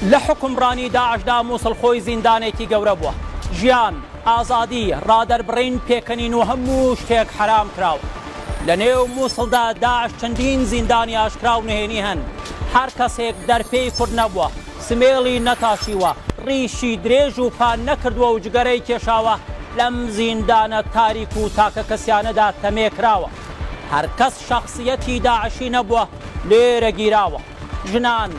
لە حوکمڕانی داعشدا موسڵ خۆی زیندانێکی گەورە بووە. ژیان، ئازادی، ڕادەربڕین، پێکەنین و هەموو شتێک حەرام کراوە. لە نێو موسڵدا داعش چەندین زیندانی ئاشکرا و نهێنی هەن. هەر کەسێک دەرپێی کورد نەبووە، سمێڵی نەتاشیوە، ڕیشی درێژ و پان نەکردووە و جگەرەی کێشاوە، لەم زیندانە تاریک و تاکەکەسیانەدا تەمێ کراوە. هەر کەس شەخسییەتی داعشی نەبووە، لێرە گیراوە. ژنان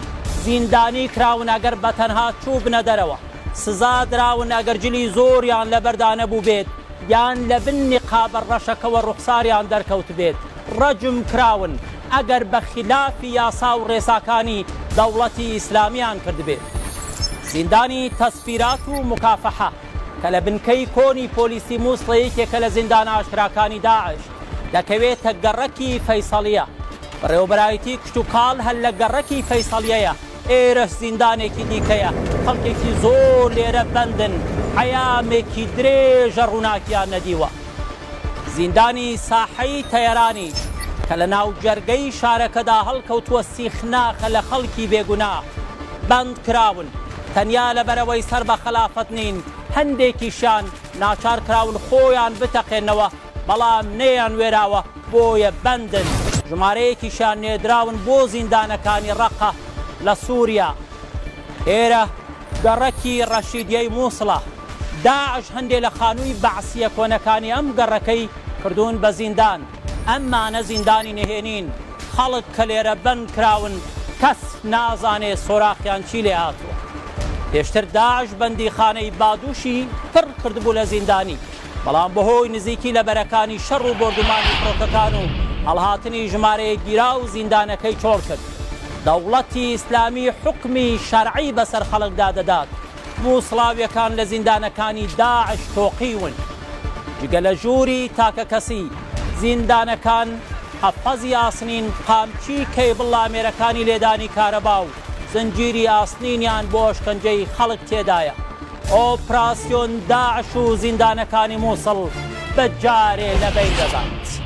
زیندانی کراون ئەگەر بە تەنها چووبنە دەرەوە، سزا دراون ئەگەر جلی زۆریان لەبەردا نەبووبێت یان لە بن نیقابە ڕەشەکەوە ڕوخساریان دەرکەوتبێت، ڕەجم کراون ئەگەر بە خیلافی یاسا و ڕێساکانی دەوڵەتی ئیسلامیان کردبێت. زیندانی تەسفیرات و موکافەحە کە لە بنکەی کۆنی پۆلیسی موسڵە یەکێکە لە زیندانە ئاشکراکانی داعش، دەکەوێتە گەڕەکی فەیسەڵیە. بەڕێوەبەرایەتی کشتوکاڵ هەر لە گەڕەکی فەیسەڵیەیە، ئێرەش زیندانێکی دیکەیە، خەڵکێکی زۆر لێرە بەندن، عەیامێکی درێژە ڕووناکیان نەدیوە. زیندانی ساحەی تەیەرانیش کە لە ناوجەرگەی شارەکەدا هەڵکەوتووە سیخناخە لە خەڵکی بێگوناه بەند کراون تەنیا لەبەرئەوەی سەر بە خەلافەت نین، هەندێکیشیان ناچار کراون خۆیان بتەقێننەوە بەڵام نەیانوێراوە بۆیە بەندن، ژمارەیەکیشیان نێردراون بۆ زیندانەکانی ڕەققە لە سوریا. ئێرە گەڕەکی ڕەشیدیەی موسڵە، داعش هەندێ لە خانووی بەعسییە کۆنەکانی ئەم گەڕەکەی کردوون بە زیندان، ئەمانە زیندانی نهێنین، خەڵک کە لێرە بەند کراون کەس نازانێ سۆراخیان چی لێ هاتووە. پێشتر داعش بەندیخانەی بادوشی پڕ کردبوو لە زیندانی. بەڵام بەهۆی نزیکی لە بەرەکانی شەڕ و بۆردومانی فڕۆکەکان و هەڵهاتنی ژمارەیەک گیراو زیندانەکەی چۆڵ کرد. دەوڵەتی ئیسلامی حوکمی شەرعی بەسەر خەڵکدا دەدات، موسڵاویەکان لە زیندانەکانی داعش تۆقیون. جگە لە ژووری تاکەکەسی، زیندانەکان قەفەزی ئاسنین، قامچی کەیبڵ ئامێرەکانی لێدانی کارەبا و زنجیری ئاسنینیان بۆ ئەشکەنجەی خەڵک تێدایە. ئۆپراسیۆن داعش و زیندانەکانی موسڵ بە جارێ لەبەین دەبات.